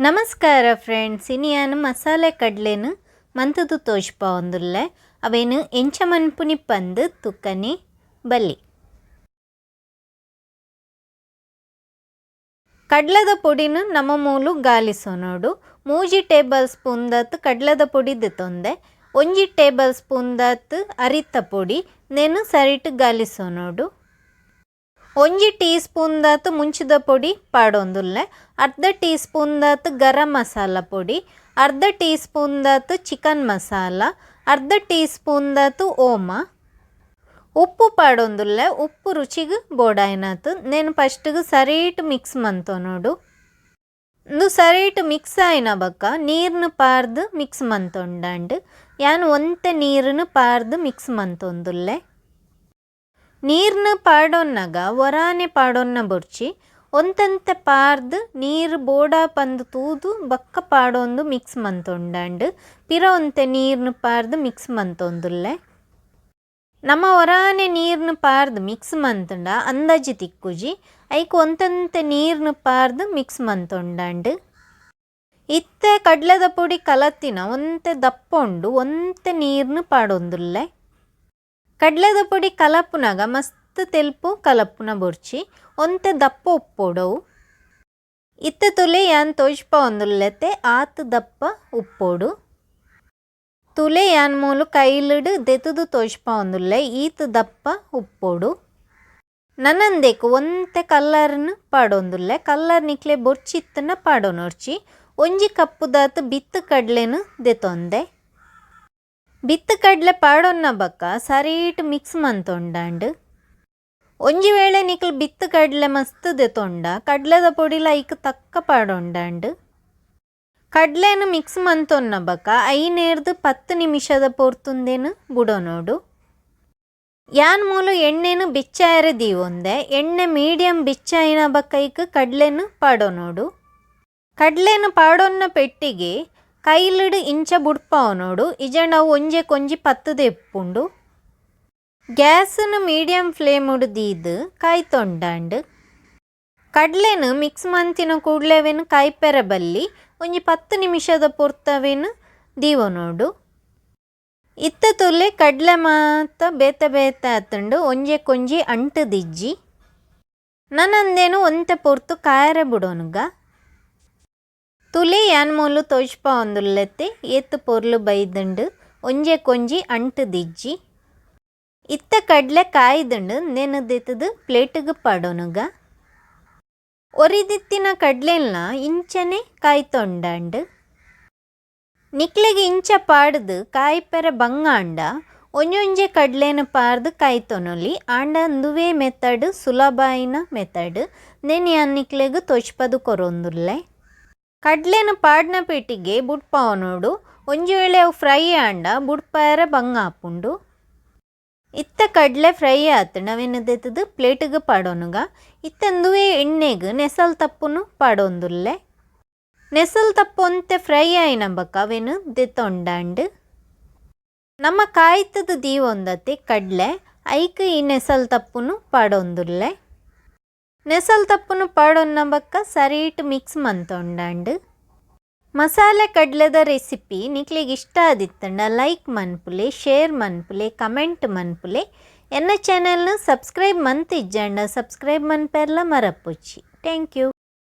ನಮಸ್ಕಾರ ಫ್ರೆಂಡ್ಸ್, ಇನಿ ಯಾನ್ ಮಸಾಲೆ ಕಡ್ಲೆನ್ ಮಂತುದು ತೋಜ್ಪಾವೊಂದುಲ್ಲೆ. ಅವೇನು ಎಂಚ ಮನ್ಪುನಿ ಪಂದ್ ತುಕ್ಕನೆ ಬಲ್ಲಿ. ಕಡ್ಲೆದ ಪೊಡಿನು ನಮ ಮೂಲು ಗಾಲಿಸೊನೊಡು. 3 ಟೇಬಲ್ ಸ್ಪೂನ್ ದಾತ್ ಕಡ್ಲೆದ ಪೊಡಿ ದೆತೊಂದೆ, 1 ಟೇಬಲ್ ಸ್ಪೂನ್ ದಾತ್ ಅರಿತ ಪೊಡಿ ನೆನ್ ಸರಿಟ್ ಗಾಲಿಸೊನೊಡು. 1 ಟೀ ಸ್ಪೂನ್ ದಾತ್ ಮುಂಚಿದ ಪೊಡಿ ಪಾಡೊಂದುಲ್ಲೆ, ಅರ್ಧ ಟೀ ಸ್ಪೂನ್ ದಾತ್ ಗರಂ ಮಸಾಲ ಪೊಡಿ, ಅರ್ಧ ಟೀ ಸ್ಪೂನ್ ದಾತ್ ಚಿಕನ್ ಮಸಾಲ, ಅರ್ಧ ಟೀ ಸ್ಪೂನ್ ದಾತ್ ಓಮ, ಉಪ್ಪು ಪಾಡೊಂದುಲ್ಲೆ. ಉಪ್ಪು ರುಚಿಗ್ ಬೋಡಾಯಿನಾತ್. ನೆನ್ ಫಸ್ಟ್ಗ್ ಸರಿಟ್ ಮಿಕ್ಸ್ ಮಂತೊನೊಡು. ಉಂದು ಸರಿಟ್ ಮಿಕ್ಸ್ ಆಯಿನ ಬೊಕ್ಕ ನೀರ್ನ್ ಪಾರ್ದ್ ಮಿಕ್ಸ್ ಮಂತೊಂಡಾಂಡ್. ಯಾನ್ ಒಂತೆ ನೀರ್ನ್ ಪಾರ್ದ್ ಮಿಕ್ಸ್ ಮಂತೊಂದುಲ್ಲೆ. ನೀರ್ನ್ ಪಾಡೊನ್ನಗ ಒರಾನೆ ಪಾಡೊನ್ನ ಬೊರ್ಚಿ, ಒಂತಂತೆ ಪಾರ್ದ್ ನೀರ್ ಬೋಡಾ ಪಂದ್ ತೂದು ಬೊಕ್ಕ ಪಾಡೊಂದು ಮಿಕ್ಸ್ ಮಂತೊಂಡಾಂಡ್. ಪಿರ ಒಂತೆ ನೀರ್ನ್ ಪಾರ್ದ್ ಮಿಕ್ಸ್ ಮಂತೊಂದುಲ್ಲೆ. ನಮ ಒರಾನೆ ನೀರ್ನ್ ಪಾರ್ದ್ ಮಿಕ್ಸ್ ಮಂತುಂಡ ಅಂದಾಜಿ ತಿಕ್ಕುಜಿ, ಐಕ್ ಒಂತಂತೆ ನೀರ್ನ್ ಪಾರ್ದ್ ಮಿಕ್ಸ್ ಮಂತೊಂಡಾಂಡ್. ಇತ್ತೆ ಕಡ್ಲೆದ ಪೊಡಿ ಕಲತ್ತಿನ ಒಂತೆ ದಪ್ಪ ಉಂಡು, ಒಂತೆ ನೀರ್ನ್ ಪಾಡೊಂದುಲ್ಲೆ. ಕಡ್ಲೆದ ಪೊಡಿ ಕಲಪುನಗ ಮಸ್ತ್ ತೆಲ್ಪು ಕಲಪುನ ಬೊರ್ಚಿ, ಒಂತೆ ದಪ್ಪ ಉಪ್ಪೊಡವು. ಇತ್ತೆ ತುಲೆ ಯಾನ್ ತೋಜ್ಪಾವೊಂದುಲ್ಲೆತೆ ಆತ್ ದಪ್ಪ ಉಪ್ಪೊಡು. ತುಲೆ ಯಾನ್ ಮೂಲು ಕೈಲುಡು ದೆತುದು ತೋಜ್ಪಾವೊಂದುಲ್ಲೆ, ಈತ್ ದಪ್ಪ ಉಪ್ಪೊಡು. ನನಂದೆಕ್ ಒಂತೆ ಕಲ್ಲರ್ನ್ ಪಾಡೊಂದುಲ್ಲೆ. ಕಲ್ಲರ್ ನಿಕ್ಲೆ ಬೊರ್ಚಿತ್ತುಂಡ ಪಾಡೊನೊರ್ಚಿ. 1 ಕಪ್ಪು ದಾತ್ ಬಿತ್ತು ಕಡ್ಲೆನ್ ದೆತೊಂದೆ. ಬಿತ್ತು ಕಡ್ಲೆ ಪಾಡೊನ್ನ ಬೊಕ್ಕ ಸರಿಟ್ ಮಿಕ್ಸ್ ಮಂತೊಂಡಾಂಡ್. ಒಂಜಿ ವೇಳೆ ನಿಕ್ಲ್ ಬಿತ್ತು ಕಡ್ಲೆ ಮಸ್ತ್ ದೆತೊಂಡ ಕಡ್ಲೆದ ಪೊಡಿಲ ಐಕ್ ತಕ್ಕ ಪಾಡೊಂಡಾಂಡ್. ಕಡ್ಲೆನ್ ಮಿಕ್ಸ್ ಮಂತೊನ್ನ ಬೊಕ್ಕ 5 10 ನಿಮಿಷದ ಪೊರ್ತುಂದೇನು ಬುಡೊನೊಡು. ಯಾನ್ ಮೂಲು ಎಣ್ಣೆನ್ ಬೆಚ್ಚಾಯೆರೆ ದೀವೊಂದೆ. ಎಣ್ಣೆ ಮೀಡಿಯಂ ಬೆಚ್ಚಾಯಿನ ಬೊಕ್ಕ ಐಕ್ ಕಡ್ಲೆನ್ ಪಾಡೊನೊಡು. ಕಡ್ಲೆನ್ ಪಾಡೊನ್ನ ಪೆಟ್ಟಿಗೆ ಕೈಲುಡು ಇಂಚ ಬುಡ್ಪಾವೊನೊಡು, ಇಜ್ಜಂಡ ಅವು ಒಂಜೆಕೊಂಜಿ ಪತ್ತುದೆ ಇಪ್ಪುಂಡು. ಗ್ಯಾಸ್ನ್ ಮೀಡಿಯಂ ಫ್ಲೇಮುಡು ದೀದ್ ಕಾಯ್ತೊಂಡಾಂಡ್. ಕಡ್ಲೆನ್ ಮಿಕ್ಸ್ ಮಂತಿನ ಕೂಡ್ಲೆ ಅವೆನ್ ಕಾಯ್ಪೆರೆ ಬಲ್ಲಿ, ಒಂಜಿ 10 ನಿಮಿಷದ ಪೊರ್ತವೇನು ದೀವೊನೊಡು. ಇತ್ತೆ ತುಲೆ ಕಡ್ಲೆ ಮಾತ ಬೇತೆ ಬೇತೆ ಆತುಂಡು, ಒಂಜೆಕೊಂಜಿ ಅಂಟುದಿಜ್ಜಿ. ನನಂದೇನು ಒಂತೆ ಪೊರ್ತು ಕಾಯೆರೆ ಬುಡೊನುಗ. ತುಲೆ ಯಾನ್ ಮೂಲು ತೋಜ್ಪಾವೊಂದುಲ್ಲೆತೆ ಏತ್ ಪೊರ್ಲು ಬೈದುಂಡು, ಒಂಜೆಕೊಂಜಿ ಅಂಟುದಿಜ್ಜಿ. ಇತ್ತೆ ಕಡ್ಲೆ ಕಾಯ್ದುಂಡು, ನೆನ್ ದೆತ್ತುದು ಪ್ಲೇಟ್ಗ್ ಪಾಡೊನುಗ. ಒರಿದಿತ್ತಿನ ಕಡ್ಲೆನ್ಲ ಇಂಚನೆ ಕಾಯ್ತೊಂಡಾಂಡ್. ನಿಕ್ಲೆಗ್ ಇಂಚ ಪಾಡ್ದು ಕಾಯ್ಪೆರೆ ಬಂಗಾಂಡ ಒಂಜೊಂಜೆ ಕಡ್ಲೆನ್ ಪಾರ್ದು ಕಾಯ್ತೊನೊಲಿ. ಆಂಡ ಉಂದುವೇ ಮೆಥಡ್ ಸುಲಭ ಆಯಿನ ಮೆಥಡ್, ನೆನ್ ಯಾನ್ ನಿಕ್ಲೆಗ್ ತೋಜ್ಪದು ಕೊರೊಂದುಲ್ಲೆ. ಕಡ್ಲೆನ್ ಪಾಡ್ನ ಪೆಟ್ಟಿಗೆ ಬುಡ್ಪಾವೊನೊಡು, ಒಂಜಿ ವೇಳೆ ಅವು ಫ್ರೈ ಆಂಡ ಬುಡ್ಪಾಯೆರೆ ಬಂಗ ಆಪುಂಡು. ಇತ್ತೆ ಕಡ್ಲೆ ಫ್ರೈ ಆತುಂಡ ಅವೆನ್ ದೆತ್ತುದು ಪ್ಲೇಟ್ಗ್ ಪಾಡೊನುಗ. ಇತ್ತೆ ಉಂದುವೇ ಎಣ್ಣೆಗ್ ನೆಸಲ್ ತಪ್ಪುನು ಪಾಡೊಂದುಲ್ಲೆ. ನೆಸಲ್ ತಪ್ಪು ಒಂತೆ ಫ್ರೈ ಆಯಿನ ಬೊಕ್ಕ ಅವೆನ್ ದೆತ್ತೊಂಡಾಂಡ್. ನಮ ಕಾಯ್ತುದು ದೀವೊಂದತೆ ಕಡ್ಲೆ, ಐಕ್ ಈ ನೆಸಲ್ ತಪ್ಪುನು ಪಾಡೊಂದುಲ್ಲೆ. ನೆಸಲ್ ತಪ್ಪುನು ಪಾಡೊನ್ನ ಬೊಕ್ಕ ಸರಿಟ್ ಮಿಕ್ಸ್ ಮಂತೊಂಡಾಂಡ್. ಮಸಾಲೆ ಕಡ್ಲೆದ ರೆಸಿಪಿ ನಿಕ್ಲೆಗ್ ಇಷ್ಟ ಆದಿತ್ತುಂಡ ಲೈಕ್ ಮನ್ಪುಲೆ, ಶೇರ್ ಮನ್ಪುಲೆ, ಕಮೆಂಟ್ ಮನ್ಪುಲೆ. ಎನ್ನ ಚಾನೆಲ್ನ ಸಬ್ಸ್ಕ್ರೈಬ್ ಮಂತಿಜ್ಜಂಡ ಸಬ್ಸ್ಕ್ರೈಬ್ ಮನ್ಪೆರ್ಲ ಮರಪೊಚ್ಚಿ. Thank you.